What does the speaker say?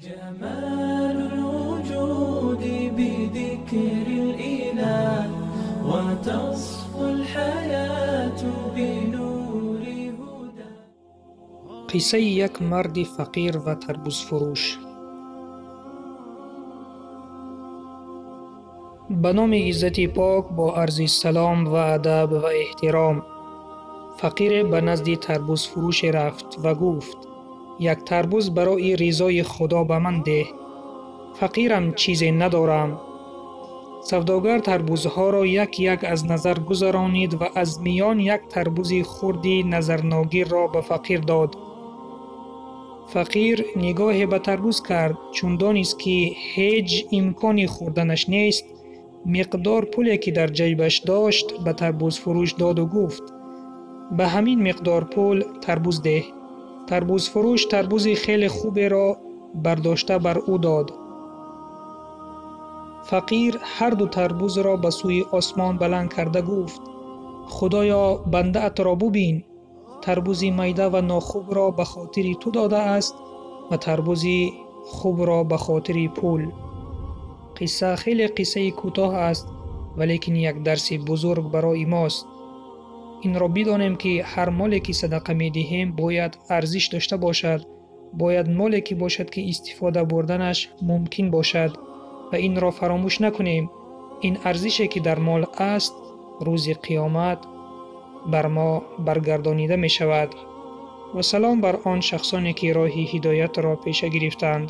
جمال الوجود بذكر الإله وتصفو الحياة بنور هدى. Қиссаи як марди фақир ва тарбузфурӯш. Ба номи Иззати Пок, бо арзи салом ва адаб ва эҳтиром. Фақире ба назди тарбузфурӯше рафт ва гуфт: як тарбуз барои ризои Худо ба ман деҳ. Фақирам, чизе надорам. Савдогар тарбузҳоро як-як аз назар гузаронид ва аз миён як тарбузи хурди назарногирро ба фақир дод. Фақир нигоҳе ба тарбуз кард, чун донист, ки ҳеҷ имкони хӯрданаш нест, миқдор пуле, ки дар ҷайбаш дошт, ба тарбузфурӯш доду гуфт: ба ҳамин миқдор пул тарбуз деҳ. Тарбузфурӯш тарбузи хеле хуберо бардошта бар ӯ дод. Фақир ҳарду тарбузро ба сӯи осмон баланд карда гуфт: Худоё, бандаатро бубин, тарбузи майда ва нохубро ба хотири ту додааст ва тарбузи хубро ба хотири пул. Қисса хеле қиссаи кӯтоҳ аст, валекин як дарси бузург барои мост. Инро бидонем, ки ҳар моле, ки садақа медиҳем, бояд арзиш дошта бошад, бояд моле ки бошад, ки истифода бурданаш мумкин бошад ва инро фаромӯш накунем. Ин арзише, ки дар мол аст, рӯзи қиёмат бар мо баргардонида мешавад. Ва салом бар он шахсоне, ки роҳи ҳидоятро пеша гирифтанд.